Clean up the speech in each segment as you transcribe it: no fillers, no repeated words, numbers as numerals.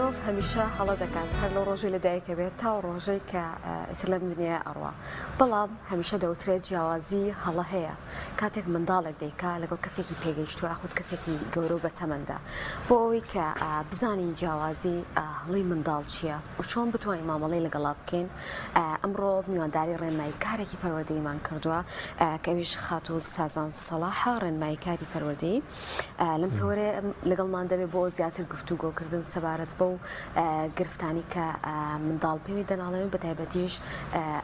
مرۆڤ هەمیشە هەڵە دەکات هەر لەو ڕۆژەی لە دایکە بێت تا ڕۆژەی کە ئیتر لەم دنیای ئەڕوا بەڵام هەمیشە دەوترێت جیاوازی هەڵە هەیە کاتێک منداڵێک دەیکا لەگەڵ کەسێکی پێگەیشتوو یاخود کەسێکی گەورە و بەتەمەندا بۆ ئەوەی کە بزانین جیاوازی هەڵەی منداڵ چییە و چۆن بتوانین مامەڵەی لەگەڵا بکەین ئەمڕۆ میوانداری ڕێنمایی کارێکی پەروەردەییمان کردووە کە ئەویش خاتوو سازان سەڵاحە ڕێنمایی کاری پەروەردەیی لەم تەوەرەیە لەگەڵمان دەبێت بۆ زیاتر گفتوگۆکردن سەبارەت بەو گرفتانی کە منداڵ پێوی دەناڵێن و بەتایبەتیش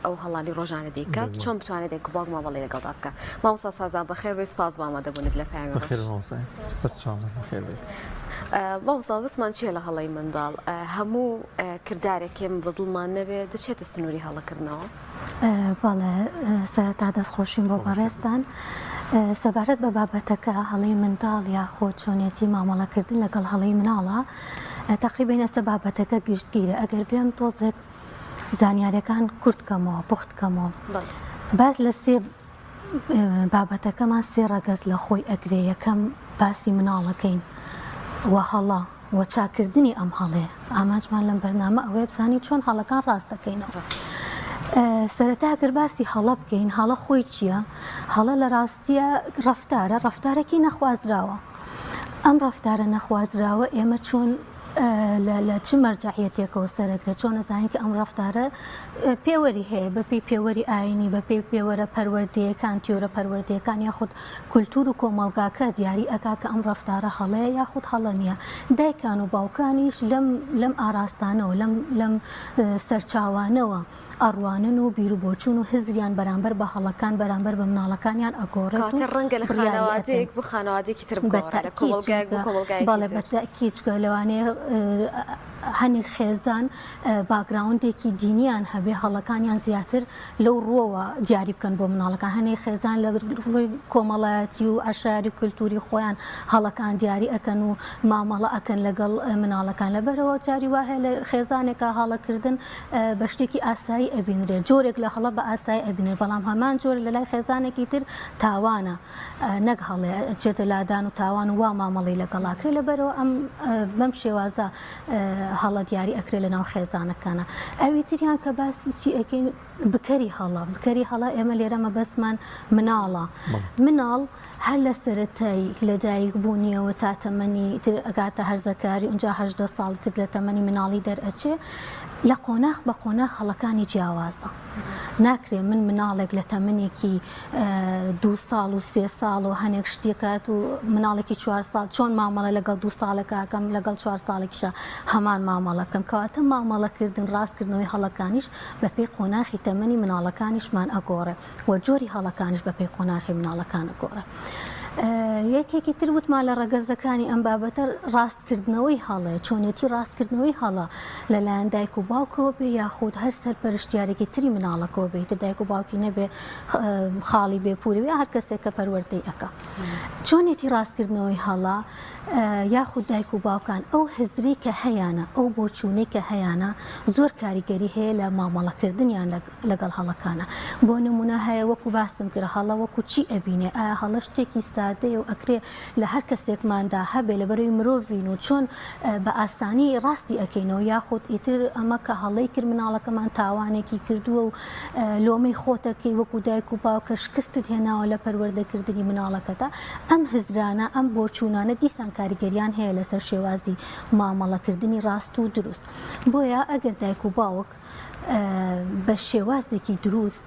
ئەو هەڵانی ڕۆژانە دیکە چۆن بتوانێت دایک و باوک مامەڵەی لەگەڵدا بکە مامۆستا سازان بەخێر بێی سپاس بۆ ئامادەبوونت لە پەیامی ڕۆژ. بەخێر مامۆستا سەرچاوم بەخێر بێیت. مامۆستا مەبەستمان چییە لە هەڵەی منداڵ؟ هەموو کردارێک ئێمە بە دڵمان نەبێ دەچێتە سنووری هەڵەکردنەوە؟ بەڵێ سەرەتا دەستخۆشیم بۆ بەڕێزتان. سەبارەت بە بابەتەکە هەڵەی منداڵ یاخود چۆنیەتی مامەڵەکردن لەگەڵ هەڵەی مناڵە تەقریبەن ئێستا بابەتەکە گشتگیرە ئەگەر بێم تۆزێک زانیاریەکان کورت کەمەوە پوخت کەمەوە باس لە سێ بابەتەکەمان سێ ڕەگەز لە خۆی ئەگرێ یەکەم باسی مناڵەکەین و هەڵە و چاکردنی ئەم هەڵەیە ئامانجمان لەم بەرنامە ئەوەیە بزانین چۆن هەڵەکان ڕاست دەکەینەوە سەرەتا گەر باسی هەڵە بکەین هەڵە خۆی چییە؟ هەڵە لە ڕاستیە ڕەفتارە ڕەفتارێکی نەخوازراوە ئەم ڕەفتارە نەخوازراوە ئێمە چۆن لە چ مەرجەعیەتێکەوە سەرەگرێت چۆن ئەزانین کە ئەم ڕەفتارە پێوەری هەیە بەپێی پێوەری ئاینی بەپێی پێوەرە پەروەردەیەکان تیۆرە پەروەردەیەکان یاخود کولتور و کۆمەڵگاکە دیاری ئەکا کە ئەم ڕەفتارە هەڵەیە یاخود هەڵە نییە دایکان و باوکانیش لەم لەم ئاراستانەوە لەم لەم سەرچاوانەوە ئەڕوانن و بیروبۆچوون و هزریان بەرامبەر بە هەڵەکان بەرامبەر بە مناڵەکانیان ئەگۆڕێت و کەواتە ڕەنگە لە بڕیاری ئەدەن. خانەوادەیەک بۆ خانەوادەیەکی تر بە بگۆڕێ، لە تەئکید کۆمەڵگایەک چونکە بۆ کۆمەڵگایەکی بەڵێ تر. بە تەئکید چونکە لەوانەیە هەنێک خێزان background ێکی دینیان هەبێ هەڵەکانیان زیاتر لەو ڕووەوە دیاری بکەن بۆ مناڵەکان، هەنێک خێزان لە ڕووی کۆمەڵایەتی و عەشایەری و کلتوری خۆیان هەڵەکان دیاری ئەکەن و مامەڵە ئەکەن لەگەڵ مناڵەکان لەبەرئەوە جاری وا هەیە لە خێزانێکا هەڵەکردن بە شتێکی ئاسایی ئەبینرێت، جۆرێک لە هەڵە بە ئاسایی ئەبینرێت، بەڵام هەمان جۆر لە لای خێزانێکی تر تاوانە نەک هەڵەیە، ئەچێتە لادان و تاوان و وا مامەڵەی لەگەڵ ئەکرێت، لەبەرئەوە ئەم بەم شێوازە هەڵە دیاری ئەکرێت لەناو خێزانەکانا. ئەوی تریان کە باسی چی ئەکەین بکەری هەڵە، بکەری هەڵە ئێمە لێرە مەبەستمان مناڵە، مناڵ هەر لە سەرەتای لەدایک بوونیەوە تا تەمەنی تر ئەگاتە هەرزەکاری ئونجا 18 ساڵ تر لە تەمەنی مناڵی دەرئەچێ لە قۆناخ بە قۆناخ هەڵەکانی جیاوازە ناکرێ من مناڵێک لە تەمەنێکی دوو ساڵ و سێ ساڵ و هەنێک شتێکات و مناڵێکی چوار ساڵ چۆن مامەڵە لەگەڵ دوو ساڵێکاکەم لەگەڵ چوار ساڵێکیشە هەمان مامەڵە بکەم کەواتە مامەڵەکردن ڕاستکردنەوەی هەڵەکانیش بەپێی قۆناخی تەمەنی مناڵەکانیشمان ئەگۆڕێ و جۆری هەڵەکانیش بەپێی قۆناخی مناڵەکان ئەگۆڕێ. یەکێکی تر وتمان لە ڕەگەزەکانی ئەم بابەتە ڕاستکردنەوەی هەڵەیە، چۆنێتی ڕاستکردنەوەی هەڵە لەلایەن دایک و باوکەوە بێ یاخود هەر سەرپەرشتیارێکی تری مناڵەکەوە بێ ئیتر دایک و باوکی نەبێ خاڵی بێ پوری بێ هەر کەسێک کە پەروەردەی ئەکا. چۆنێتی ڕاستکردنەوەی هەڵە یاخود دایک و باوکان ئەو هزرەی کە هەیانە ئەو بۆچوونەی کە هەیانە زۆر کاریگەری هەیە لە مامەڵەکردنیان لەگەڵ هەڵەکانە بۆ نمونە هەیە وەکو باسم کرد هەڵە وەکو چی ئەبینێ ئایا هەڵە شتێکی سادەیە و ئەکرێ لە هەر کەسێکماندا هەبێ لەبەرەوەی مرۆڤین و چۆن بە ئاسانی ڕاستی ئەکەینەوە یاخود ئیتر ئەمە کە هەڵەی کرد مناڵەکەمان تاوانێکی کردووە و لۆمەی خۆتەکەی وەکو دایک و باوک کە شکستت هێناوە لە پەروەردەکردنی مناڵەکەتا ئەم هزرانە ئەم بۆچوونانە دیسان کاریگەریان هەیە لەسەر شێوازی مامەڵەکردنی ڕاست و دروست بۆیە ئەگەر دایک و باوک بە شێوازێکی دروست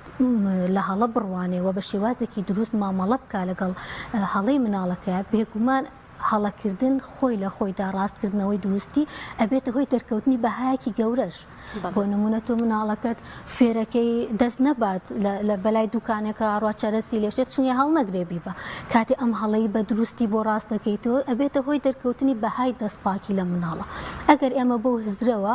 لە هەڵە بڕوانێ و بە شێوازێکی دروست مامەڵە بکا لەگەڵ هەڵەی مناڵەکەیا بێگومان هەڵەکردن خۆی لە خۆیدا ڕاستکردنەوەی دروستی ئەبێتە هۆی دەرکەوتنی بەهایەکی گەورەش بۆ نمونە تۆ مناڵەکەت فێرەکەی دەست نەبات لە بەلای دوکانێکە ڕوا چەرەسی لێشێت چنیە هەڵنەگرێ بیبە کاتێ ئەم هەڵەی بە دروستی بۆ ڕاست دەکەیتەوە ئەبێتە هۆی دەرکەوتنی بەهای دەست پاکی لە مناڵە ئەگەر ئێمە بەو هزرەوە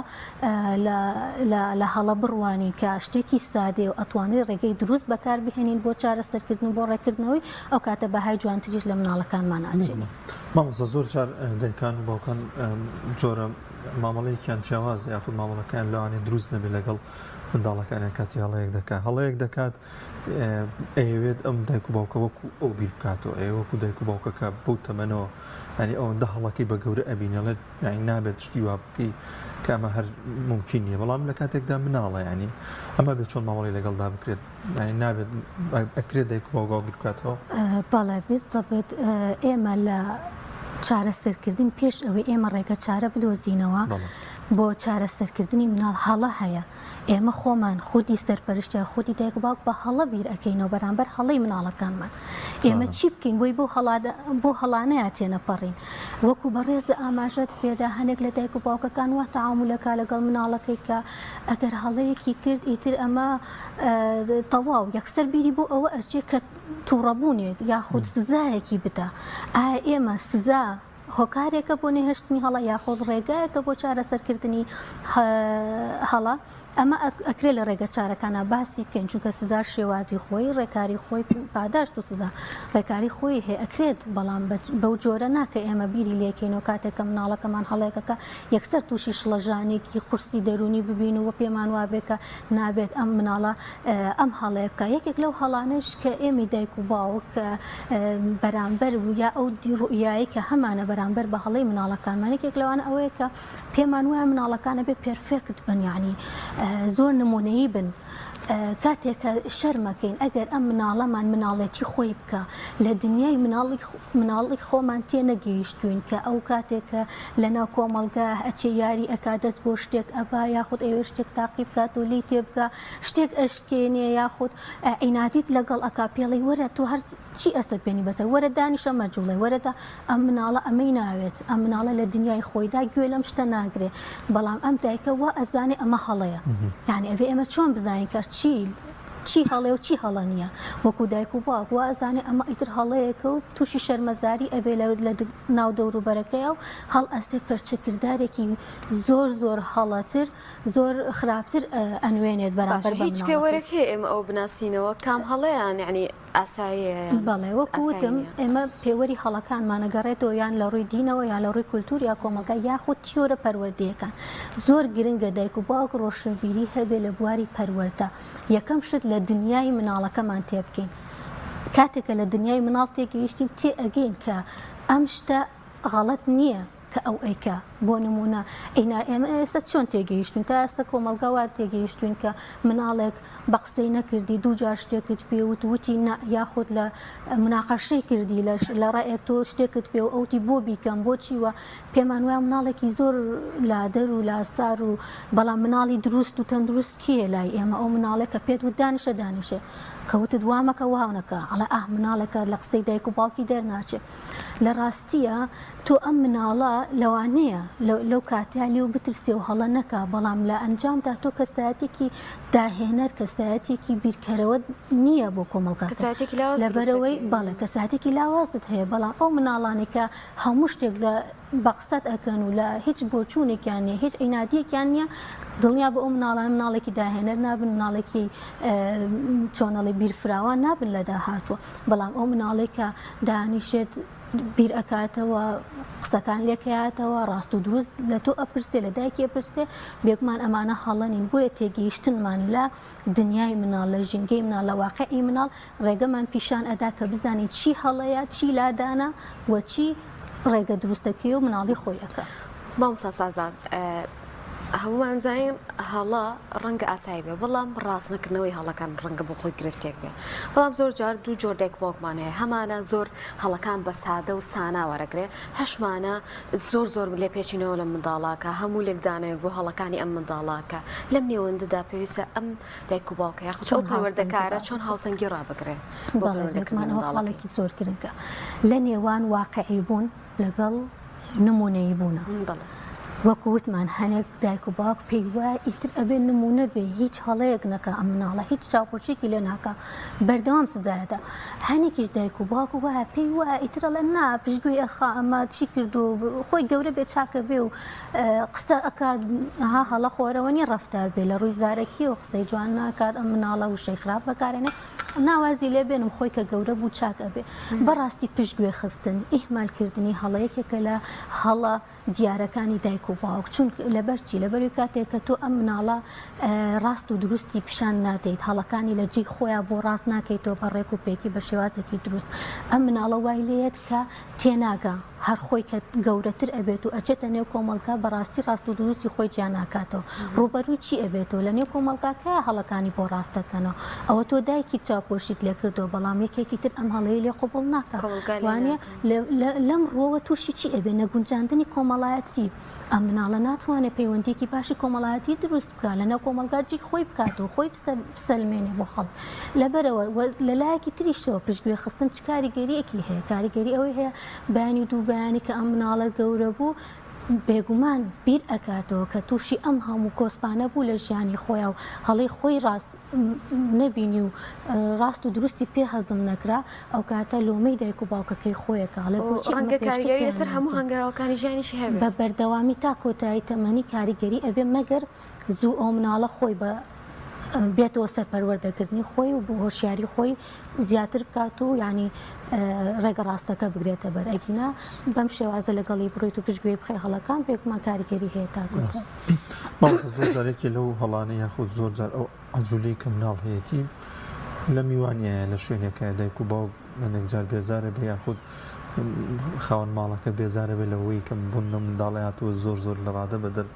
لە هەڵە بڕوانین کە شتێکی سادەیە و ئەتوانرێت ڕێگەی دروست بەکار بهێنین بۆ چارەسەرکردن و بۆ ڕێککردنەوەی، ئەو کاتە بەهای جوانتریش لە مناڵەکانمان ئەچێنین. مامۆستا زۆر جار دایکان و باوکان جۆرە. مامەڵەیەکیان جیاوازە یاخود مامەڵەکەیان لەوانەیە دروست نەبێت لەگەڵ منداڵەکانیان کاتی هەڵەیەک دەکات هەڵەیەک دەکات ئەیەوێت ئەم دایک و باوکە وەکو ئەو بیر بکاتەوە ئەیە وەکو دایک و باوکەکە بەو تەمەنەوە ینی ئەوەندە هەڵەکەی بە گەورە ئەبینێڵێت یانی نابێت شتی وا بکەی کە ئەمە هەر مومکین نییە بەڵام لە کاتێکدا مناڵە ینی ئەمە بێت چۆن مامەڵی لەگەڵدا بکرێت ینی نابێت ئەکرێت دایک و باوک بیر بکاتەوە؟ بەڵێ بالضبط ئێمە لە چارەسەرکردن پێش ئەوەی ئێمە ڕێگە چارە بدۆزینەوە بۆ چارەسەرکردنی مناڵ هەڵە هەیە ئێمە خۆمان خودی سەرپەرشتیار خودی دایک و باوک بە هەڵە بیر ئەکەینەوە بەرامبەر هەڵەی مناڵەکانمان ئێمە چی بکەین بۆی بۆ هەڵادە بۆ هەڵانەیە تێنەپەڕین وەکو بەڕێزە ئاماژەت پێدا هەنێک لە دایک و باوکەکان وا تەعامولەکە لەگەڵ مناڵەکەی کە ئەگەر هەڵەیەکی کرد ئیتر ئەمە تەواو یەکسەر بیری بۆ ئەوە ئەچێ کە تووڕەبوونێک یاخود سزایەکی بدا ئایا ئێمە سزا هۆکارێکە بۆ نەهێشتنی هەڵە یاخود ڕێگایەکە بۆ چارەسەرکردنی هەڵە؟ ئەمە ئەکرێ لە ڕێگە چارەکانا باسی بکەین چونکە سزا شێوازی خۆی ڕێکاری خۆی پاداشت و سزا ڕێکاری خۆی هەیە ئەکرێت بەڵام بەو جۆرە نا کە ئێمە بیری لێکەین و کاتێک کە مناڵەکەمان هەڵەیەکەکە یەکسەر تووشی شڵەژانێکی قورسی دەروونی ببین و پێمان وابێ کە نابێت ئەم مناڵە ئەم هەڵەیە بکا. یەکێک لەو هەڵانەش کە ئێمەی دایک و باوک بەرامبەر و یا ئەو ڕوئیایەی کە هەمانە بەرامبەر بە هەڵەی مناڵەکانمان یەکێک لەوانە ئەوەیە کە پێمان وایە مناڵەکان ئەبێ perfect بن یانی زۆر نمونەیی بن کاتێک کە شەرمەکەین ئەگەر ئەم مناڵەمان مناڵێتی خۆی بکە لە دنیای مناڵی مناڵی خۆمان تێنەگەیشتوین کە ئەو کاتێک کە لەناو کۆمەڵگا ئەچێ یاری ئەکا دەست بۆ شتێک ئەبا یاخود ئەیەوێ شتێک تاقی بکات و لێی تێبگا شتێک ئەشکێنێ یاخود عینادیت لەگەڵ ئەکا پێڵی وەرە تۆ هەر چی ئەسەپێنی بەسەر وەرە دانیشە مەجوڵێ وەرە دا ئەم مناڵە ئەمەی ناوێت ئەم مناڵە لە دنیای خۆیدا گوێ لەم شتە ناگرێ بەڵام ئەم دایکە وا ئەزانێ ئەمە هەڵەیە یعنی ئەبێ ئێمە چۆن بزانین کە چی چی هەڵەیە و چی هەڵە نییە وەکو دایک و باوک وا ئەزانێ ئەمە ئیتر هەڵەیەکە و تووشی شەرمەزاری ئەبێ لە ناو دەوروبەرەکەیا و هەڵئەسێ پەرچەکردارێکی زۆر زۆر هەڵەتر زۆر خراپتر ئەنوێنێت بەرامبەر باشە بە هیچ مناڵەکەی. پێوەرێک هەیە ئێمە ئەوە بناسینەوە کام هەڵەیان یانی ئاساییە یان بەڵێ وەکو ئاسایی وتم نییە؟ ئێمە پێوەری هەڵەکانمان ئەگەڕێتەوە یان لە ڕووی دینەوە یان لە ڕووی کولتوور یا کۆمەڵگا یاخود تیۆرە پەروەردەیەکان. زۆر گرنگە دایک و باوک ڕۆشنبیری هەبێ لە بواری پەروەردە. یەکەم شت لە دنیای مناڵەکەمان تێبگەین. کاتێک کە لە دنیای مناڵ تێگەیشتین تێئەگەین کە ئەم شتە غەڵەت نییە کە ئەو ئەیکا. بۆ نموونە ئینا ئێمە ئێستا چۆن تێگەیشتوین تا ئێستا کۆمەڵگا وا تێگەیشتوین کە مناڵێک بە قسەی نەکردی دوو جار شتێکت پێ وت وتی نا یاخود لە مناقەشەی کردی لە لە ڕەئێک تۆ شتێکت پێ و ئەوتی بۆ بیکەم بۆچی وە پێمان وایە مناڵێکی زۆر لادەر و لاستار و بەڵام مناڵی دروست و تەندروست کێیە لای ئێمە ئەو مناڵێک کە پێت وت دانیشە دانیشێ کە وتت وا مەکە وا نەکە ئەڵێ ئاه مناڵێکە لە قسەی دایک و باوکی دەرناچێ لە ڕاستیە تۆ ئەم مناڵە لەوانەیە لەو کاتەیا لێو بترسێ و هەڵە نەکا بەڵام لە ئەنجامدا تۆ کەسایەتێکی داهێنەر کەسایەتێکی بیرکەرەوەت نییە بۆ کۆمەڵگاکە کەسایەتێکی لاواز دروست لەبەرئەوەی دەکەی. بەڵێ کەسایەتێکی لاوازت هەیە بەڵام ئەو مناڵانەی کە هەموو شتێک لە بە قسەت ئەکەن و لە هیچ بۆچوونێکیان نییە هیچ عینادیەکیان نییە دڵنیا بە ئەو مناڵان مناڵێکی داهێنەر نابن مناڵێکی چۆنەڵی بیرفراوان نابن لە داهاتووە بەڵام ئەو مناڵێک کە دانیشێت بیر ئەکاتەوە قسەکان لێکەیاتەوە ڕاست و دروست لە تۆ ئەپرسێ لە دایکی ئەپرسێ بێگومان ئەمانە هەڵە نین بۆیە تێگەیشتنمان لە دنیای مناڵ لە ژینگەی مناڵ لە واقعی مناڵ ڕێگەمان پیشان ئەدا کە بزانین چی هەڵەیە چی لادانە و چی ڕێگە دروستەکەی و مناڵی خۆی ئەکا. مامۆستا سازان هەموومان زانین هەڵە ڕەنگە ئاسایی بێ بەڵام ڕاست نەکردنەوەی هەڵەکان ڕەنگە بۆ خۆی گرفتێک بێ بەڵام زۆر جار دوو جۆر دایک باوکمان هەیە هەمانە زۆر هەڵەکان بە سادە و سانا وەرەگرێ هەشمانە زۆر زۆر لێپێچینەوە لە منداڵاکە هەموو لێکدانەوەی بۆ هەڵەکانی ئەم منداڵاکە لەم نێوەندەدا پێویستە ئەم دایک و باوکە یاخود ئەو پەروەردەکارە چۆن هاوسەنگی ڕابگرێ بۆ پەروەردەکردنی منداڵەکەی؟ خاڵێکی زۆر گرنگە لە نێوان واقعی بوون لەگەڵ نمونەیی بوونە وەکو وتمان هەنێک دایک و باوک پێی وایە ئیتر ئەبێ نمونە بێ هیچ هەڵەیەک نەکا ئەم مناڵە هیچ چاوپۆشیکی لێ ناکا بەردەوام سزایەدا هەنێکیش دایک و باوک وایە پێی وایە ئیتر ئەڵێ نا پشتگوێی ئەخا ئەمە چی کردو خۆی گەورە بێ چاکە بێ و قسە ئەکات ها هەڵە خۆرەوە نیە ڕەفتار بێ لە ڕووی زارەکیەوە قسەی جوان ناکات ئەم مناڵە وشەی خراپ بەکارێنێ. نا وازی لێ بێنم خۆی کە گەورە بوو چاک ئەبێ. بەڕاستی پشتگوێ خستن، ئیهمال کردنی هەڵە یەکێکە لە هەڵە دیارەکانی دایک و باوک چون لەبەر چی لەبەروی کاتێک کە تۆ ئەم مناڵە ڕاست و دروستی پیشان نادەیت هەڵەکانی لە جێی خۆیان بۆ ڕاست ناکەیتەوە بە ڕێک و پێکی بە شێوازێکی دروست ئەم مناڵە وای لێیەت کە تێناگا هەر خۆی کە گەورەتر ئەبێت و ئەچێتە نێو کۆمەڵگا بەڕاستی ڕاست و دروستی خۆی جیا ناکاتەوە ڕووبەرووی چی ئەبێتەوە لە نێو کۆمەڵگا کە هەڵەکانی بۆ ڕاست دەکەنەوە ئەوە تۆ دایکی چاوپۆشیت لێ کردووە بەڵام یەکێکی تر ئەم هەڵەی لێ قبوڵ ناکا وانە لەم ڕووەوە تووشی چی ئەبێ نەگونجاندنی کۆمەڵایەتی ئەم مناڵە ناتوانێت پەیوەندیەکی باشی کۆمەڵایەتی دروست بکات لەناو کۆمەڵگا جێی خۆی بکات و خۆی بسەلمێنێ بۆ خەڵک لەبەرەوە لەلایەکی تریشەوە پشتگوێ خستن چ کاریگەریەکی هەیە کاریگەری ئەوەی هەیە بەیانی و دوو بەیانی کە ئەم مناڵە گەورە بوو بێگومان بیر ئەکاتەوە کە تووشی ئەم هەموو کۆسپانە بوو لە ژیانی خۆیا و هەڵەی خۆی ڕاست نەبینی و ڕاست و دروستی پێ هەزم نەکرا ئەوکاتە لۆمەی دایک و باوکەکەی خۆیە کە ئەڵێ بۆچی ئەمە ڕەنگە پێشتر کاریگەری پێیان لەسەر هەموو نەوتم. هەنگاوەکانی ژیانیشی هەبێ. بە بەردەوامی تا کۆتایی تەمەنی کاریگەری ئەبێ مەگەر زوو ئەو مناڵە خۆی بە بێتەوە سەر پەروەردەکردنی خۆی و هۆشیاری خۆی زیاتر بکات و یعنی ڕێگە ڕاستەکە بگرێتە بەر ئەگینا بەم شێوازە لەگەڵی بڕیت و پشتگوێی بخەی هەڵەکان بێگومان کاریگەری هەیە تا کۆتایی. مامۆستا زۆر جار یەکێ لەو هەڵانەی یاخود زۆر جار ئەو عەجولەی کە مناڵ هەیەتی لە میوانیایە لە شوێنێکایە دایک و باوک هەندێک جار بێزارە بێ یاخود خاوەن ماڵەکە بێزارە بێ لەوەی کە بوون لە منداڵی هاتووە زۆر زۆر لە ڕادە بەدەر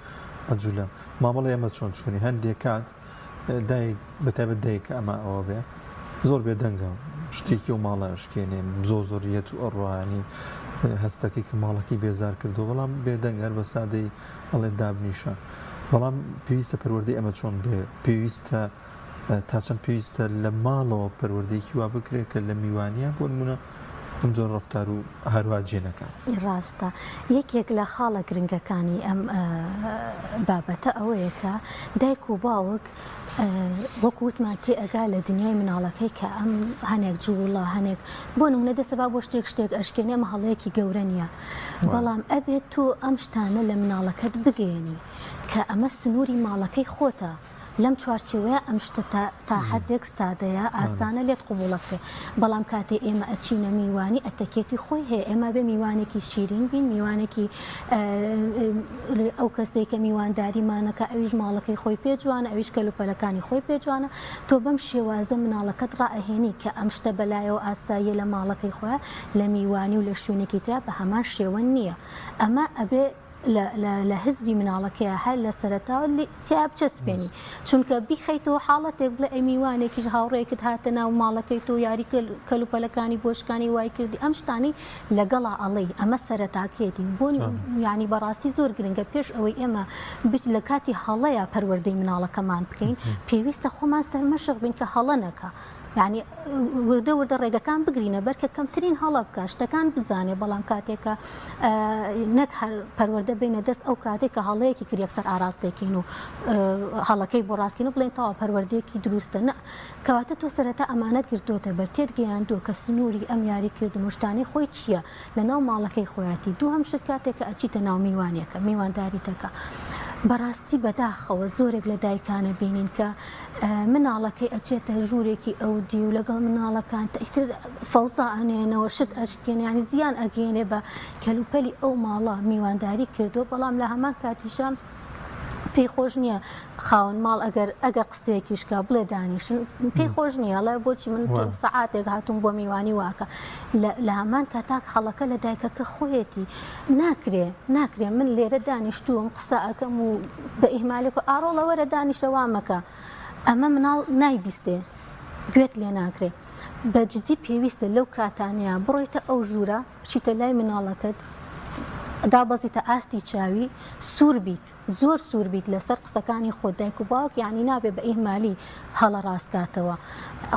عەجولە مامەڵەی ئەمە چۆن چۆنی هەندێک کات دایک بەتایبەت دایک ئەمە ئەوە بێ زۆر بێدەنگە شتێکی و ماڵە شکێنێ زۆر زۆر یەت و ئەڕوانی هەستەکەی کە ماڵەکەی بێزار کردو بەڵام بێدەنگ هەر بە سادەی ئەڵێ دابنیشە بەڵام پێویستە پەروەردەی ئەمە چۆن بێ پێویستە تا چەند پێویستە لە ماڵەوە پەروەردەیەکی وا بکرێت کە لە میوانیان بۆ نمونە ئەم جۆر ڕەفتار و هەروە جێ نەکات. ڕاستە. یەکێک لە خاڵە گرنگەکانی ئەم بابەتە ئەوەیە کە دایک و باوک وەکو وتمان تێئەگا لە دنیای مناڵەکەی کە ئەم هەنێک جووڵە هەنێک بۆ نمونە دەسە با بۆ شتێک شتێک ئەشکێنێ ئەمە هەڵەیەکی گەورە نییە بەڵام ئەبێت تۆ ئەم شتانە لە مناڵەکەت بگەیەنی کە ئەمە سنووری ماڵەکەی خۆتە لەم چوارچێوەیە ئەم شتە تا تا حەدێک سادەیە ئاسانە لێت قبوڵەکرێ بەڵام کاتێ ئێمە ئەچینە میوانی ئەتەکێتی خۆی هەیە ئێمە بێ میوانێکی شیرین بین میوانێکی ئەو کەسێک کە میوانداریمانەکە ئەویش ماڵەکەی خۆی پێ جوانە ئەویش کەلوپەلەکانی خۆی پێ جوانە تۆ بەم شێوازە مناڵەکەت ڕائەهێنی کە ئەم شتە بەلایەوە ئاساییە لە ماڵەکەی خۆیان لە میوانی و لە شوێنێکی ترا بە هەمان شێوە نییە ئەمە ئەبێ لە هزری مناڵەکەیا هەر لە سەرەتاوە تیا بچەسپێنی چونکە بیخەیتەوە حاڵەتێک بڵێ ئەی میوانێکیش هاوڕێکت هاتە ناو ماڵەکەی تۆ یاری کەلوپەلەکانی بۆشکانی وای کردی ئەم شتانەی لەگەڵا ئەڵێی ئەمە سەرەتاکەیەتی بۆ ینی بەڕاستی زۆر گرنگە پێش ئەوەی ئێمە بچ لە کاتی هەڵەیە پەروەردەی مناڵەکەمان بکەین پێویستە خۆمان سەرمەشق بین کە هەڵە نەکا یانی وردە وردە ڕێگەکان بگرینە بەر کە کەمترین هەڵە بکە شتەکان بزانێ بەڵام کاتێکە نەک هەر پەروەردە بینە دەست ئەو کاتێک کە هەڵەیەکی کرد یەکسەر ئاراستەکەین و هەڵەکەی بۆ ڕاستکەین و بڵێن تەواو پەروەردەیەکی دروستە نە کەواتە تۆ سەرەتا ئەمانەت گرتووەتە بەر تێت گەیاندووە کە سنووری ئەم یاریکردن و شتانەی خۆی چییە لە ناو ماڵەکەی خۆیەتی دووهەم شت کاتێک کە ئەچیتە ناو میوانێکە میوانداریتەکە بەڕاستی بەداخەوە زۆرێک لە دایکانە بینین کە مناڵەکەی ئەچێتە ژوورێکی ئەودی و لەگەڵ مناڵەکان ئیتر فەوزا ئەنێنەوە شت ئەشکێن ینی زیان ئەگەێنێ بە کەلوپەلی ئەو ماڵە میوانداری کردو بەڵام لە هەمان کاتیشە پێی خۆش نییە خاوەن ماڵ ئەگەر ئەگەر قسەیەکیش کا بڵێ دانیشن پێی خۆش نییە ئەڵێ بۆچی من سەعاتێک هاتووم بۆ میوانی واکە لە هەمان کاتاک هەڵەکە لە دایکەکە خۆیەتی ناکرێ ناکرێ من لێرە دانیشتووم قسە ئەکەم و بە ئیهمالێک و ئاڕۆڵە وەرە دانیشە وامەکە ئەمە مناڵ نایبیستێ گوێت لێ ناکرێ بە جدی پێویستە لەو کاتانەیە بڕۆیتە ئەو ژوورە بچیتە لای مناڵەکەت دابەزیتە ئاستی چاوی سوور بیت زۆر سوور بیت لەسەر قسەکانی خۆت دایک و باوک یانی نابێ بە ئیهمالی هەڵە ڕاست کاتەوە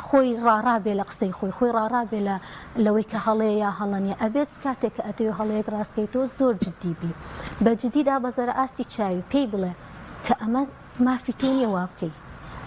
خۆی ڕاڕا بێ لە قسەی خۆی خۆی ڕاڕا بێ لە لەوەی کە هەڵەیە یا هەڵە نیە ئەبێت کاتێک کە ئەتەوێ هەڵەیەک ڕاست کەیتەوە زۆر جدی بی بە جدی دابەزەرە ئاستی چاوی پێی بڵێ کە ئەمە مافی تۆ نیە وا بکەی.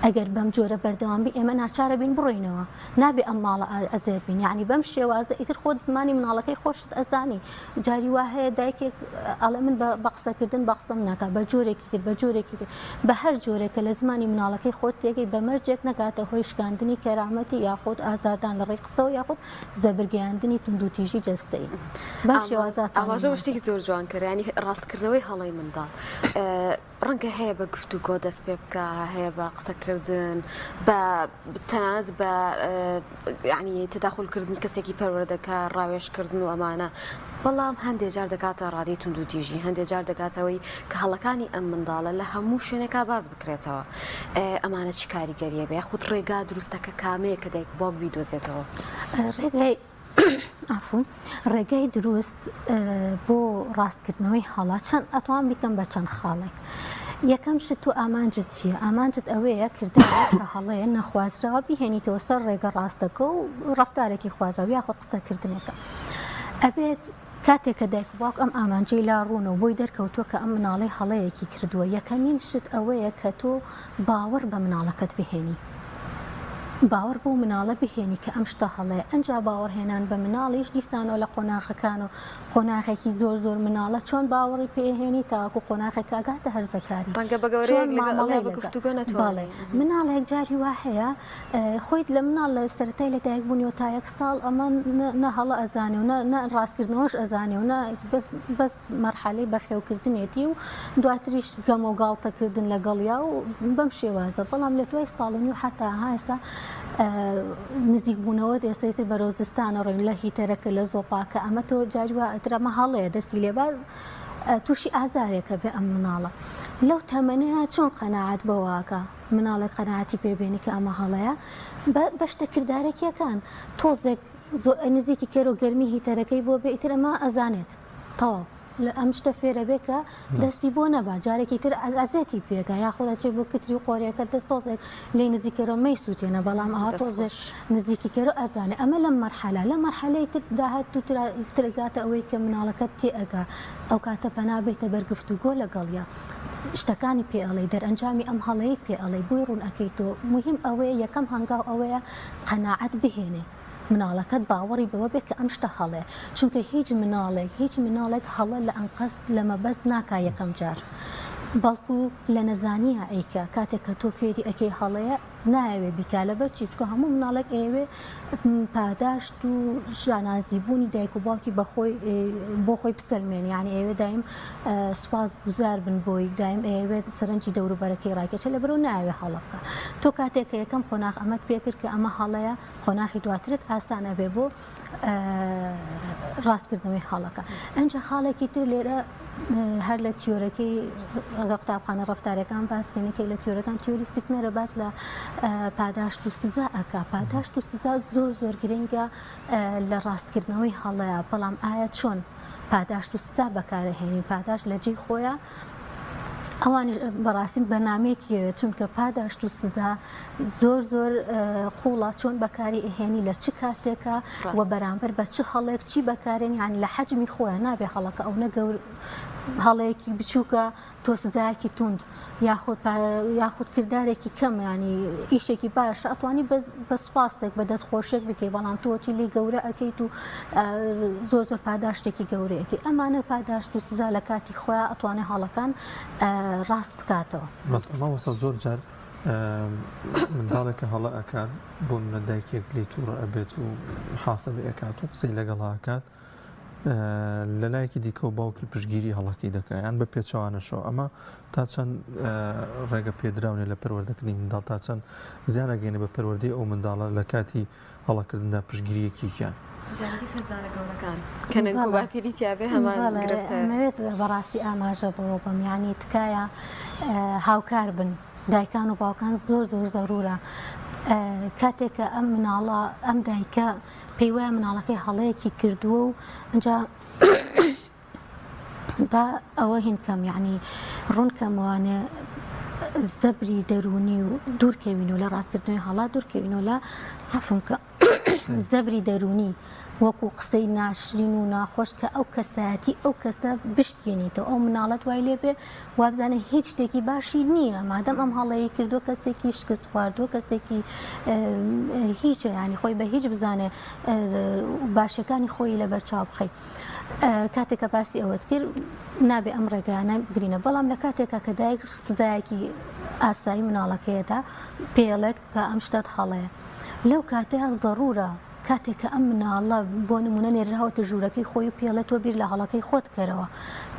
ئەگەر بەم جۆرە بەردەوام بی ئێمە ناچارە بین بڕۆینەوە نابێ ئەم ماڵە ئەزێت بین یعنی بەم شێوازە ئیتر خۆت زمانی مناڵەکەی خۆشت ئەزانی جاری وا هەیە دایکێک ئەڵێ من بە قسەکردن بە قسەم ناکا بە جۆرێکی تر بە جۆرێکی تر بە هەر جۆرێک کە لە زمانی مناڵەکەی خۆت تێگەی بە مەرجێک نەگاتە هۆی شکاندنی کەرامەتی یاخود ئازاردان لە ڕێی قسەوە یاخود زەبرگەیاندنی توندوتیژی جەستەیی بەم شێوازە ئاماژە بە شتێکی زۆر جوان کرد یانی ڕاستکردنەوەی هەڵەی منداڵ ڕەنگە هەیە بە گفتوگۆ دەست پێ بکا، هەیە بە قسەکردن، بە تەنانەت بە یانی تەداخول کردنی کەسێکی پەروەردەکار، ڕاوێژکردن و ئەمانە، بەڵام هەندێ جار دەگاتە ڕادەی توندوتیژی، هەندێ جار دەگاتەوەی کە هەڵەکانی ئەم منداڵە لە هەموو شوێنێکا باس بکرێتەوە. ئەمانە چ کاریگەرییە بێ یاخود ڕێگا دروستەکە کامەیە کە دایک و باوک بیدۆزێتەوە؟ ڕێگای عەفو ڕێگای دروست بۆ ڕاستکردنەوەی هەڵە چەند ئەتوان بیکەم بە چەند خاڵێک یەکەم شت تۆ ئامانجت چییە ئامانجت ئەوەیە کردارێک کە هەڵەیە نەخوازراوە بیهێنیتەوە سەر ڕێگە ڕاستەکە و ڕەفتارێکی خوازراو یاخود قسەکردنێکە ئەبێت کاتێک کە دایک و باوک ئەم ئامانجەی لا ڕوونە و بۆی دەرکەوتووە کە ئەم مناڵەی هەڵەیەکی کردووە یەکەمین شت ئەوەیە کە تۆ باوەڕ بە مناڵەکەت بهێنی باوەڕ بەو مناڵە بهێنی کە ئەم شتە هەڵەیە ئەنجا باوەڕهێنان بە مناڵیش دیسانەوە لە قۆناغەکان و قۆناغێکی زۆر زۆر مناڵە چۆن باوەڕی پێهێنی تاوەکو قۆناغێک کە ئەگاتە هەرزەکاری ڕەنگە بە گەورەیەک لەگەڵ بە گفتوگۆ نەتوانێ. بەڵێ مناڵێک جاری وا هەیە خۆیت لە مناڵ لە سەرەتای لە دایک بوونیەوە تا یەک ساڵ ئەمە نە هەڵە ئەزانێ و نە ڕاستکردنەوەش ئەزانێ و نە بەس بەس مەرحەلەی بەخێوکردنێتی و دواتریش گەمە و گاڵتەکردن لەگەڵیا و بەم شێوازە بەڵام لە دوای ساڵ و نیو حتا ها ئێستا نزیک بوونەوە ئێستا تر بەرەو زستانە ڕۆین لە هیتەرەکە لە زۆپاکە ئەمە تۆ جاری وا ئەتر ئەمە هەڵەیە دەستی لێبا تووشی ئازارێکە بێ ئەم مناڵە لەو تەمەنەیە چۆن قەناعەت بەوەکە مناڵێک قەناعەتی پێ بێنی کە ئەمە هەڵەیە بە شتە کردارەکیەکان تۆزێک نزیکی کەرۆ گەرمی هیتەرەکەی بۆ بێ ئیتر ئەمە ئەزانێت تەواو لە ئەم شتە فێرە بێ کە دەستی بۆ نەبا جارێکی تر ئەزێتی پێکا یاخود ئەچێ بۆ کتری و قۆریەکە دەست تۆزێک لێی نزیکەرەوە مەی سووتێنە بەڵام ئەوە تۆزێک نزیکی کەرۆ ئەزانێ ئەمە لەم مەرحەلە لە مەرحەلەی تر داهاتوو تر ئەگاتە ئەوەی کە مناڵەکەت تێ ئەگا ئەو کاتە پەنا بێتە بەر گفتوگۆ لەگەڵیا شتەکانی پێ ئەڵێی دەرئەنجامی ئەم هەڵەی پێ ئەڵێی بۆی ڕوون ئەکەیتەوە موهیم ئەوەیە یەکەم هەنگاو ئەوەیە قەناعەت بهێنێ مناڵەکەت باوەڕی بەوە بێت کە ئەم شتە هەڵەیە چونکە هیچ مناڵێک هیچ مناڵێک هەڵە لە ئەنقەست لە مەبەست ناکا یەکەم جار بەڵکو لە نەزانیە ئەیکا کاتێک کە تۆ فێری ئەکەی هەڵەیە نایەوێ بیکا لەبەر چی چونکە هەموو مناڵێک ئەیەوێ پاداشت و شانازی بوونی دایک و باوکی بەخۆی بۆ خۆی بسەلمێنێ یعنی ئەیەوێ دایم سوپاس گوزار بن بۆی دایم ئەیەوێت سەرنجی دەوروبەرەکەی ڕاکێشێ لەبەرئەوە نایەوێ هەڵە بکا تۆ کاتێک کە یەکەم قۆناغ ئەمەت پێکرد کە ئەمە هەڵەیە قۆناغی دواترت ئاسان ئەبێ بۆ ڕاستکردنەوەی هەڵەکە ئەنجا خاڵێکی تر لێرە هەر لە تیۆرەکەی ئەگە قوتابخانە ڕفتارەکان باسکەنەکەی لە تیۆرەکان تیۆری ستیکنەرە باس لە پاداشت و سزا ئەک پاداشت و سزا زۆر زۆر گرنگە لە ڕاستکردنەوەی هەڵەیە بەڵام ئایا چۆن پاداشت و سزا بەکارەهێنین پاداشت لە جێی خۆیە ئەوانیش بەڕاستی بەرنمەیەکی چونکە پاداشت و سزا زۆر زۆر قوڵە چۆن بەکاری ئەهێنی لە چ کاتێکە و بەرامبەر بە چ هەڵێک چی بەکارێن یان لە حەجمی خۆیان نابێ هەڵەکە ئەو نەگەور هەڵەیەکی بچووکە تۆ سزایەکی توند یاخود یاخود کردارێکی کەم ینی ئیشێکی باشە ئەتوانی بە سوپاسێک بە دەست خۆشێک بکەی بەڵام تۆچی لی گەورە ئەەکەیت و زۆر زۆر پاداشتێکی گەورەیەکی ئەمانە پاداشت و سزا لە کاتی خۆیان ئەتوانێت هەڵەکان ڕاست بکاتەوە. مامۆستا زۆر جار منداڵێک کە هەڵە ئەکات بۆ نمونە دایکێک لێی تووڕە ئەبێت و محاسەبەی ئەکات و قسەی لەگەڵا ئەکات لە لایەکی دیکەوە باوکی پشتگیری هەڵەکەی دەکات یان بە پێچەوانەشەوە ئەمە تا چەند ڕێگە پێدراونێ لە پەروەردەکردنی منداڵ تا چەند زیان ئەگەینێ بە پەروەردەی ئەو منداڵە لە کاتی هەڵەکردندا پشتگیریەکیان. زیادی خێزانە گەورەکان کە نەنک و باپیری تیابێ هەمان گرفتە. ئەمەوێت بەڕاستی ئاماژە بەوە بەم یانی تکایە هاوکار بن دایکان و باوکان زۆر زۆر زەرورە کاتێک کە ئەم مناڵە ئەم دایکە پێی وایە مناڵەکەی هەڵەیەکی کردووە و ئەجا با ئەوە هین کەم یعنی ڕوون کەمەوانێ زەبری دەروونی و دوورکەوین و لە ڕاستکردنەوەی هەڵا دوورکەوین و لە عەفوم کە. زەبری دەروونی وەکو قسەی ناشرین و ناخۆش کە ئەو کەسایەتی ئەو کەسە بشکێنیتەوە ئەو مناڵەت وای لێ بێ وابزانێ هیچ شتێکی باشی نییە مادەم ئەم هەڵەی کردووە کەسێکی شکست خواردووە کەسێکی هیچە ینی خۆی بە هیچ بزانێ باشەکانی خۆی لەبەر چاو بخەی کاتێک کە باسی ئەوەت کرد نابێ ئەم ڕێگایانە بگرینە بەڵام لە کاتێکا کە دایک سزایەکی ئاسایی مناڵەکەیەدا پێڵێت کە ئەم شتەت هەڵەیە لەو کاتەیا زەڕوورە کاتێک کە ئەم مناڵە بۆ نموونە نێرراوەتە ژوورەکەی خۆی و پێڵێ تۆ بیر لە هەڵەکەی خۆت کەرەوە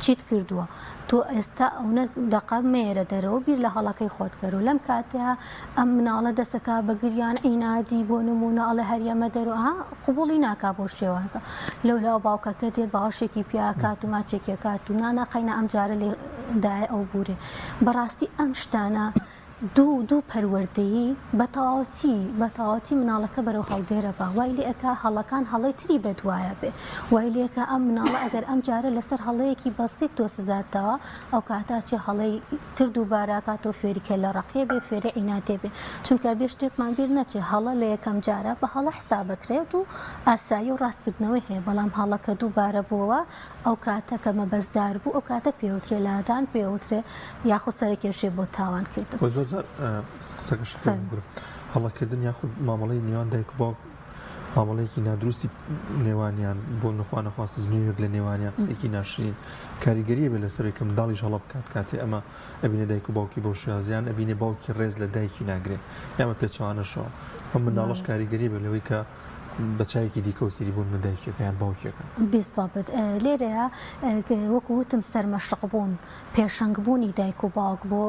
چیت کردووە تۆ ئێستا ئەونە دەقە مەیەرە دەرەوە بیر لە هەڵەکەی خۆت کەرەوە لەم کاتەیا ئەم مناڵە دەسەکا بە گریان عینادی بۆ نموونە ئەڵێ هەر یەمە دەرەوە ها قبوڵی ناکا بۆ شێوازە لەولاوە باوکەکە دێت باوەشێکی پیاکات و ماچێکی ئەکات و نانا قەینا ئەم جارە لێ دایە ئەو بورێ بەڕاستی ئەم شتانە دوو دوو پەروەردەیی بە تەواوەتی بە تەواوەتی مناڵەکە بەرەو هەڵدێرە با وای لێ ئەکا هەڵەکان هەڵەی تری بەدوایە بێ وای لێ ئەکا ئەم مناڵە ئەگەر ئەم جارە لەسەر هەڵەیەکی بەسیت تۆ سزات داوە ئەو کاتە ئەچێ هەڵەی تر دووبارە ئەکاتەوە فێری کەللە ڕەقیە بێ فێری عینادێ بێ چونکە ئەبێ شتێکمان بیر نەچێ هەڵە لە یەکەم جارە بە هەڵە حساب ئەکرێت و ئاسایی و ڕاستکردنەوەی هەیە بەڵام هەڵەکە دووبارە بووەوە ئەو کاتە کە مەبەستدار بوو ئەو کاتە پێوترێ لادان پێوترێ یاخود سەرکێشێ بۆ تاوان کردن. وە زۆر جار قسەکەشت پێ بگرم هەڵەکردن یاخود مامەڵەی نێوان دایک و باوک مامەڵەیەکی نادروستی نێوانیان بۆ نەخوا نەخواستە جنێوێک لە نێوانیان قسەیەکی ناشرین کاریگەریە بێ لەسەر کە منداڵیش هەڵە بکات کاتێ ئەمە ئەبینێ دایک و باوکی بەو شێوازیان ئەبینێ باوکی ڕێز لە دایکی ناگرێ یامە پێچەوانەشەوە ئەم منداڵەش کاریگەری بێ لەوەی کە بە چاوێکی دیکەوە سەیری بوون بە دایکێکە یان باوکێکە. بالضبط لێرەیا وەکو وتم سەرمەشق بوون پێشەنگ بوونی دایک و باوک بۆ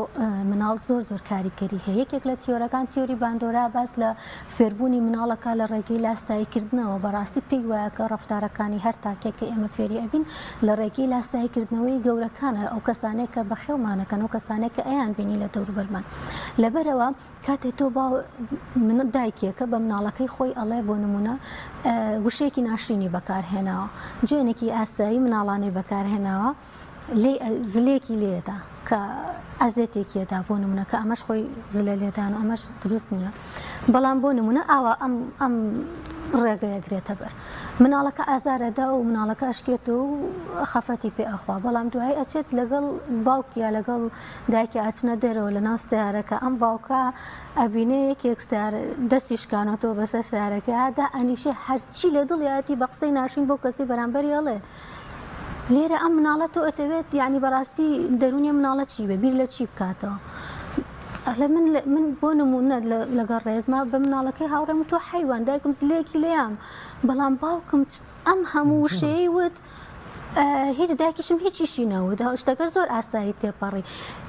مناڵ زۆر زۆر کاریگەری هەیە یەکێک لە تیۆرەکان تیۆری باندۆرا باس لە فێربوونی مناڵەکە لە ڕێگەی لاساییکردنەوە بەڕاستی پێی وایە کە ڕەفتارەکانی هەر تاکێک کە ئێمە فێری ئەبین لە ڕێگەی لاساییکردنەوەی گەورەکانە ئەو کەسانەی کە بەخێومانەکەن ئەو کەسانەی کە ئەیان بینی لە دەوروبەرمان لەبەرەوە کاتێ تۆ با من دایکێکە بە مناڵەکەی خۆی ئەڵێ بۆ نمونە وشەیەکی ناشرینی بەکارهێناوە جوێنێکی ئاسایی مناڵانەی بەکارهێناوە لێ زلێکی لێدا کە ئەزێتێکیەدا بۆ نمونە کە ئەمەش خۆی زلە لێدان و ئەمەش دروست نییە بەڵام بۆ نمونە ئاوا ئەم ئەم ڕێگەیە گرێتە بەر مناڵەکە ئازارەدا و مناڵەکە ئەشکێت و خەفەتی پێ ئەخوا بەڵام دوای ئەچێت لەگەڵ باوکیا لەگەڵ دایکی ئەچنە دەرەوە لە ناو سەیارەکە ئەم باوکە ئەبینێ یەکێک سەیارە دەستی شکانۆتەوە بەسەر سەیارەکەیا دا ئەنیشێ هەرچی لە دڵیاتی بە قسەی ناشرین بەو کەسەی بەرامبەری ئەڵێ لێرە ئەم مناڵە تۆ ئەتەوێت یعنی بەڕاستی دەروونی مناڵە چی بێ بیر لە چی بکاتەوە ئەڵێ من من بۆ نمونە لەگەڵ ڕێزما بە مناڵەکەی هاوڕێم تۆ حیوان دایکم زلێکی لێیام بەڵام باوکم ئەم هەموو وشەیەی وت هیچ دایکیشم هیچیشی نەوت شتەکە زۆر ئاسایی تێپەڕی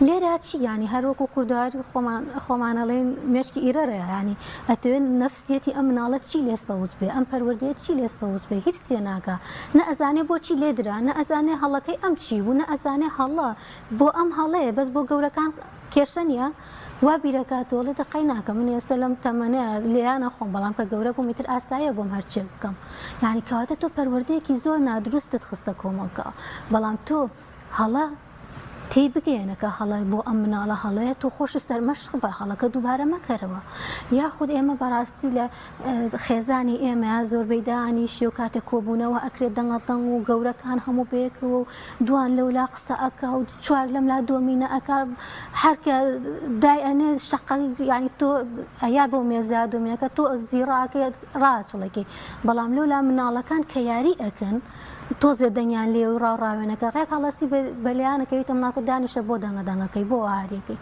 لێرە چی ینی هەروەکو کورداری خۆمان خۆمانەڵێن مێشکی ئیرەرە ینی ئەتوێن نەفسیەتی ئەم مناڵە چی لێ سەوز بێ ئەم پەروەردەیە چی لێ سەوز بێ هیچ تێناگا نە ئەزانێ بۆچی لێدرا نە ئەزانێ هەڵەکەی ئەم چی بوو نە ئەزانێ هەڵە بۆ ئەم هەڵەیە بەس بۆ گەورەکان کێشە نییە وا بیرەکاتەوە ئەڵێ دەقەی ناکەم من ئێستا لەم تەمەنە لێیانە خۆم بەڵام کە گەورە بووم ئیتر ئاساییە بۆم هەرچێک بکەم یعنی کەواتە تۆ پەروەردەیەکی زۆر نادروستت خستە کۆمەڵگا بەڵام تۆ هەڵە تێی بگەیەنە کە هەڵە بۆ ئەم مناڵە هەڵەیە تۆ خۆشت سەرمەشق بە هەڵەکە دووبارە مەکەرەوە یاخود ئێمە بەڕاستی لە خێزانی ئێمە زۆربەی دانیشی و کاتێک کۆبوونەوە ئەکرێت دەنگە دەنگ و گەورەکان هەموو بەیەکەوە و دوان لەولا قسە ئەکا و چوار لەملا دۆمینە ئەکا هەرکە دای ئەنێ شەقە یعنی تۆ ئەیا بۆ مێزا دۆمینەکە تۆ زیڕاکە ڕاچڵەکی بەڵام لەولا مناڵەکان کە یاری ئەکەن تۆزێ دەنگیان لێ و ڕاو ڕاوێنەکە ڕێک هەڵەسی بە لێیانەکەویتە مناڵکە دانیشە بۆ دەنگە دەنگەکەی بۆ هاریەکەی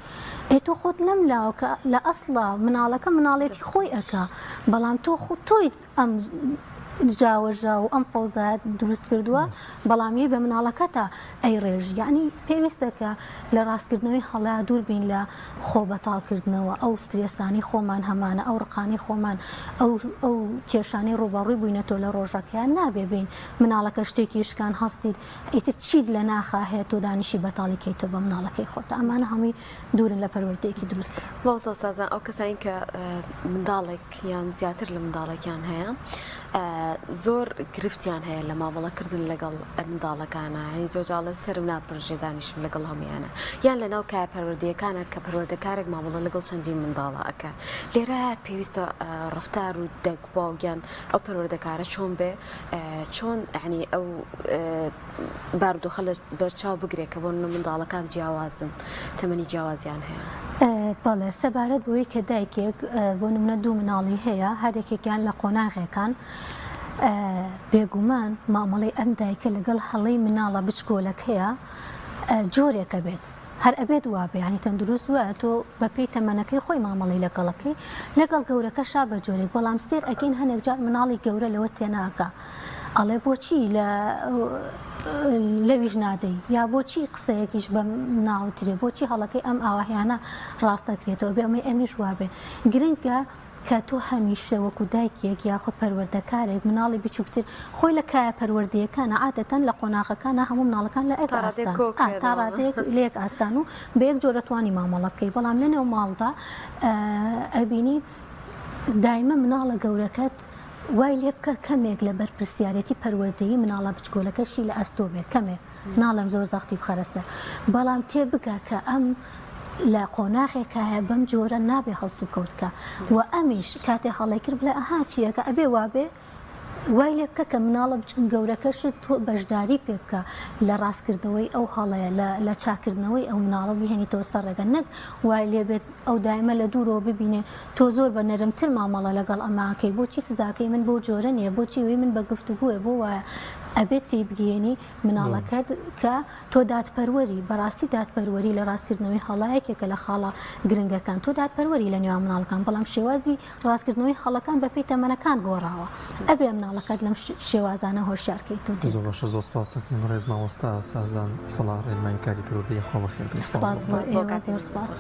ئێ تۆ خۆت لەم لاوە کە لە ئەسڵا مناڵەکە مناڵێتی خۆی ئەکا بەڵام تۆ خۆ تۆیت ئەم ژاوەژاو و ئەم فەوزایەت دروست کردووە بەڵام یەی بە مناڵەکەتا ئەی ڕێژی یعنی پێویستە کە لە ڕاستکردنەوەی هەڵە دوور بین لە خۆ بەتاڵکردنەوە ئەو سترێسانەی خۆمان هەمانە ئەو ڕقانەی خۆمان ئەو ئەو کێشانەی ڕووبەڕووی بووینەتەوە لە ڕۆژەکەیان نابێ بین مناڵەکە شتێکی شکان هەستیت ئیتر چیت لە ناخا هەیە تۆ دانیشی بەتاڵی کەیتەوە بە مناڵەکەی خۆت ئەمانە هەمووی دوورن لە پەروەردەیەکی دروست. مامۆستا سازان ئەو کەسانی کە منداڵێک یان زیاتر لە منداڵێکیان هەیە. زۆر گرفتیان هەیە لە مامەڵە کردن لەگەڵ منداڵەکانا یانی زۆر جار ئەڵێم سەرم ناپرژێ دانیشم لەگەڵ هەموویانە یان لەناو کایە پەروەردەیەکانە کە پەروەردەکارێک مامەڵە لەگەڵ چەندین منداڵە ئەکا لێرە پێویستە ڕەفتار و دایک و باوک یان ئەو پەروەردەکارە چۆن بێ چۆن یانی ئەو بارودۆخە لە بەرچاو بگرێ کە بۆ نمونە منداڵەکان جیاوازن تەمەنی جیاوازیان هەیە. بەڵێ سەبارەت بەوەی کە دایکێک بۆ نمونە دوو مناڵی هەیە هەر یەکێکیان لە قۆناغێکان بێگومان مامەڵەی ئەم دایکە لەگەڵ هەڵەی مناڵە بچکۆلەکەیە جۆرێکە بێت هەر ئەبێت وابێ یانی تەندروست وایە تۆ بەپێی تەمەنەکەی خۆی مامەڵەی لەگەڵەکەی لەگەڵ گەورەکەشا بە جۆرێک بەڵام سێر ئەکەین هەنێک جار مناڵی گەورە لەوە تێناگا ئەڵێ بۆچی لە لەویش نادەی یا بۆچی قسەیەکیش بەم ناوترێ بۆچی هەڵەکەی ئەم ئاواهیانە ڕاستەکرێتەوە بێ ئەمەی ئەمیش وابێ گرنگە کە تۆ هەمیشە وەکو دایکێک یاخود پەروەردەکارێک مناڵی بچووکتر خۆی لە کایە پەروەردەیەکانە عادەتەن لە قۆناغەکانە هەموو مناڵەکان لە ئەک تا ڕادەیەک ئاستان کۆ ئا تا کرێنەوە. ڕادەیەک لە یەک ئاستان و بە یەک جۆر ئەتوانی مامەڵە بکەی بەڵام لە نێو ماڵدا ئەبینی دایمە مناڵە گەورەکەت وای لێ بکە کەمێک لە بەرپرسیارێتی پەروەردەیی مناڵە بچکۆلەکەشی لە ئەستۆ بێ کەمێک ناڵێم زۆر زەختی بخەرە سەر بەڵام تێبگە کە ئەم لە قۆناغێکایە بەم جۆرە نابێ هەڵسوکەوت کە و ئەمیش کاتێ هەڵەی کرد بڵێ ئەها چیەکە ئەبێ وابێ وای لێ بکە کە مناڵە بچوک گەورەکەشت تۆ بەشداری پێ بکە لە ڕاستکردنەوەی ئەو هەڵەیە لە لە چاکردنەوەی ئەو مناڵە بیهێنیتەوە سەر ڕێگە نەک وای لێ بێت ئەو دایمە لە دوورەوە ببینێ تۆ زۆر بە نەرمتر مامەڵە لەگەڵ ئەمە ئەکەی بۆچی سزاکەی من بەو جۆرە نییە بۆچی ئەوی من بە گفتوگۆیە بۆ وایە ئەبێت تێیبگەیەنی مناڵەکەت کە تۆ دادپەروەری، بەڕاستی دادپەروەری لە ڕاستکردنەوەی هەڵە یەکێکە لە خاڵە گرنگەکان، تۆ دادپەروەری لە نێوان مناڵەکان، بەڵام شێوازی ڕاستکردنەوەی هەڵەکان بەپێی تەمەنەکان گۆڕاوە، ئەبێ مناڵەکەت لەم شێوازانە هۆشیار کەیت و زۆر باشە زۆر سپاس دەکەین بەڕێز مامۆستا سازان سەڵاح ڕێنمایی کاری پەروەردەیی خوا بەخێر بێی. سپاس بۆ ئێوە زۆر سپاس.